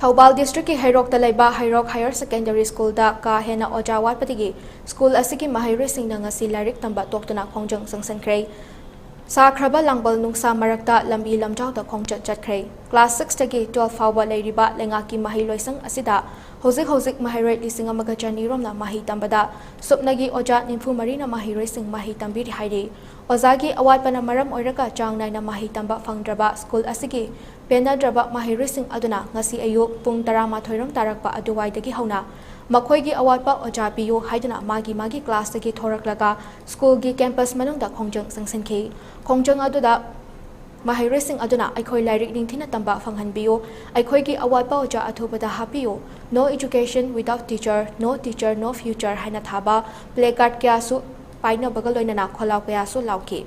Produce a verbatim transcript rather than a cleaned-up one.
ꯊꯧꯕꯥꯜ ꯗꯤꯁꯇ꯭ꯔꯤꯛꯀꯤ ꯍꯩꯔꯣꯛꯇ ꯂꯩꯕ ꯍꯩꯔꯣꯛ higher secondary ꯁ꯭ꯀꯨꯜꯗ ꯀꯥ ꯍꯦꯟꯅ ꯑꯣꯖꯥ ꯋꯥꯠꯄꯗꯒꯤ ꯁ꯭ꯀꯨꯜ ꯑꯁꯤꯒꯤ ꯃꯍꯩꯔꯣꯏꯁꯤꯡꯅ ꯉꯁꯤ ꯂꯥꯏꯔꯤꯛ ꯇꯝꯕ ꯇꯣꯛꯇꯨꯅ ꯈꯣꯡꯖꯪ ꯆꯪꯁꯤꯟꯈ꯭ꯔꯦ꯫ ꯁꯥꯈ꯭ꯔꯕ ꯂꯥꯡꯕꯜ ꯅꯨꯡꯁꯥ ꯃꯔꯛꯇ ꯂꯝꯕꯤ ꯂꯝꯖꯥꯎꯗ ꯈꯣꯡꯆꯠ ꯆꯠꯈ꯭ꯔꯦ꯫ ꯀ꯭ꯂꯥꯁ ꯁꯤꯛꯁꯇꯒꯤ ꯇꯨꯋꯦꯜꯐ ꯐꯥꯎꯕ ꯂꯩꯔꯤꯕ ꯂꯩꯉꯥꯛꯀꯤ ꯃꯍꯩꯂꯣꯏꯁꯪ ꯑꯁꯤꯗ ꯍꯧꯖꯤꯛ ꯍꯧꯖꯤꯛ ꯃꯍꯩꯔꯣꯏ ꯂꯤꯁꯤꯡ ꯑꯃꯒ ꯆꯅꯤ ꯔꯣꯝꯅ ꯃꯍꯩ ꯇꯝꯕꯗ ꯁꯨꯞꯅꯒꯤ ꯑꯣꯖꯥ ꯅꯤꯐꯨ ꯃꯔꯤꯅ ꯃꯍꯩꯔꯣꯏꯁꯤꯡ ꯃꯍꯩ ꯇꯝꯕꯤꯔꯤ ꯍꯥꯏꯔꯤ꯫ ꯑꯣꯖꯥꯒꯤ ꯑꯋꯥꯠꯄꯅ ꯃꯔꯝ ꯑꯣꯏꯔꯒ ꯆꯥꯡ ꯅꯥꯏꯅ ꯃꯍꯩ ꯇꯝꯕ ꯐꯪꯗ꯭ꯔꯕ ꯁ꯭ꯀꯨꯜ ꯑꯁꯤꯒꯤ ꯄꯦꯟꯅꯗ꯭ꯔꯕ ꯃꯍꯩꯔꯣꯏꯁꯤꯡ ꯑꯗꯨꯅ ꯉꯁꯤ ꯑꯌꯨꯛ ꯄꯨꯡ ꯇꯔꯥꯃꯥꯊꯣꯏ ꯔꯣꯝ ꯇꯥꯔꯛꯄ ꯑꯗꯨꯋꯥꯏꯗꯒꯤ ꯍꯧꯅ ꯃꯈꯣꯏꯒꯤ ꯑꯋꯥꯠꯄ ꯑꯣꯖꯥ ꯄꯤꯌꯨ ꯍꯥꯏꯗꯨꯅ ꯃꯥꯒꯤ ꯃꯥꯒꯤ ꯀ꯭ꯂꯥꯁꯇꯒꯤ ꯊꯣꯔꯛꯂꯒ ꯁ꯭ꯀꯨꯜꯒꯤ ꯀꯦꯝꯄꯁ ꯃꯅꯨꯡꯗ ꯈꯣꯡꯖꯪ ꯆꯪꯁꯤꯟꯈꯤ꯫ ꯈꯣꯡꯖꯪ ꯑꯗꯨꯗ ꯃꯍꯩꯔꯣꯏꯁꯤꯡ ꯑꯗꯨꯅ "ꯑꯩꯈꯣꯏ ꯂꯥꯏꯔꯤꯛ ꯅꯤꯡꯊꯤꯅ ꯇꯝꯕ ꯐꯪꯍꯟꯕꯤꯌꯨ, ꯑꯩꯈꯣꯏꯒꯤ ꯑꯋꯥꯠꯄ ꯑꯣꯖꯥ ꯑꯊꯨꯕꯗ ꯍꯥꯞꯄꯤꯌꯨ, No education without teacher, no teacher, no future" ꯍꯥꯏꯅ ꯊꯥꯕ ꯄ꯭ꯂꯦ ꯀꯥꯔꯗ ꯀꯌꯥꯁꯨ ꯄꯥꯏꯅꯕꯒ ꯂꯣꯏꯅꯅ ꯈꯣꯜꯂꯥꯎ ꯀꯌꯥꯁꯨ ꯂꯥꯎꯈꯤ꯫